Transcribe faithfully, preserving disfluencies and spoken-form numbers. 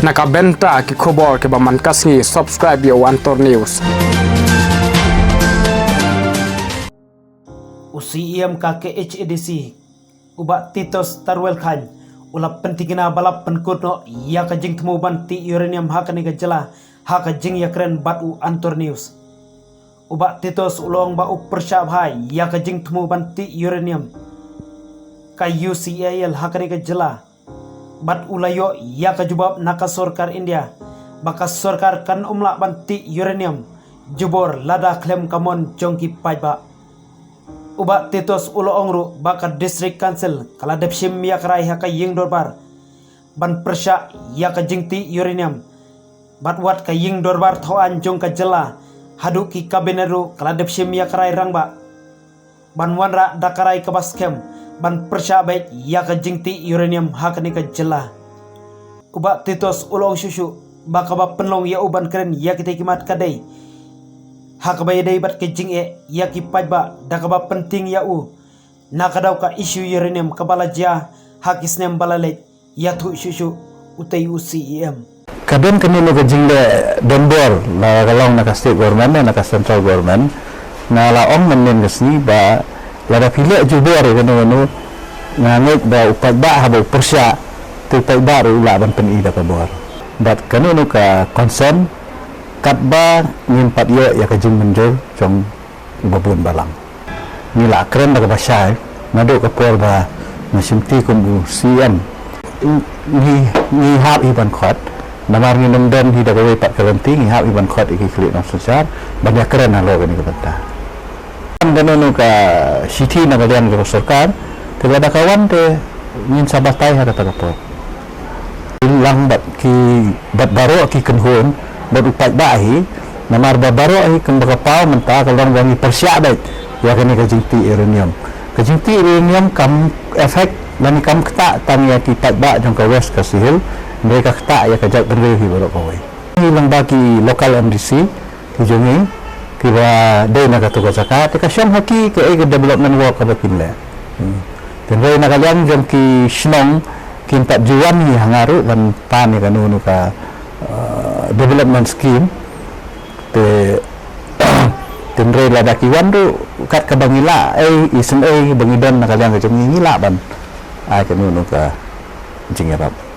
Na ka bynta ki khubor kiba man ka sngi, subscribe ïa u Antor News. U C E M ka K H A D C, u Bah Titos Tarwel Chyne, u la pyntikna ba la pynkut noh ïa ka jingthmu ban tih uranium ha kane ka jylla ha ka jingïakren bad u Antor News. U Bah Titos u la ong ba u pyrshah bha ïa ka jingthmu ban tih uranium ka U C I L ha kane ka jylla. Bad u la ïoh ïa ka jubab na ka sorkar India ba ka sorkar kan ym lah ban tih uranium jubor lada khlem ka mon jong ki paidbah. U Bah Titos u la ong ruh ba ka District Council ka la dep shim ïakrai ha ka ïing dorbar ban pyrshah ïa ka jingtih uranium. Bad wat ka ïing dorbar thaw aiñ jong ka jylla haduh ki cabinet ruh ka la dep shim ïakrai rangbah ban wanrah da ka rai kaba skhem ban pyrshah beit ïa ka jingtih uranium ha kane ka jylla. U Bah Titos u la ong shuh shuh ba kaba pynlong ïa u ban kren ïa kitei ki mat ka dei ha kaba ïadei bad ka jingeh ïa ki paidbah, da kaba pyntieng ïa u na ka daw ka issue uranium kaba la jia ha ki snem ba la leit, ïathuh shuh shuh utei u C E M. Ka don kano kano ka jingleh donbor, la ka long na ka state government ne na ka central government, nga la ong mynhynnin ka sngi ba lada phi leh jubor ïa kano kano, nga ngeit ba u paidbah haba u pyrshah, te u paidbah ruh u lah ban pyni da ka bor. Bad kano kano ka concern, katba ngim pat ïoh ïa ka jingmynjur jong uba bun balang. Ngi la kren da kaba shai naduh ka por ba nga shimti kum u C M. Ngi, ngi hap hi ban khot, namar ngin ym don hi da kawei pat ka lynti, ngi hap hi ban khot ïa ki khlieh nongsynshar ban ïakren halor kane ka bynta. Kano kano ka shithi na ka liang jong ka sorkar, te lada ka wan te ngin sa batai ha kata ka por. Lang bad ki, bad baroh ki kynhun, bad u paidbah hi, namar ba baroh hi kumba ka paw mynta ka long ba ngi pyrshah beit ïa kane ka jingtih uranium. Ka jingtih uranium kam affect lane kam ktah tang ïa ki paidbah jong ka West Khasi Hills, hynrei ka ktah ïa ka jaitbynriew hi baroh kawei. Ngi long ba ki local M D C ki jong ngi kiba dei na kato ka jaka, te ka shong ha ki kaei ka development work kaba kin leh. Hmm. Te hynrei na ka liang jong ki shnong kim pat ju wan hi ha nga ruh ban pan ïa kano kano ka, uh, development scheme. Te, te hynrei lada ki wan ruh kat kaba ngi lah, ei, isynei ba ngi don na ka liang ka jong ngi, ngi lah ban ai kano kano ka jingïarap.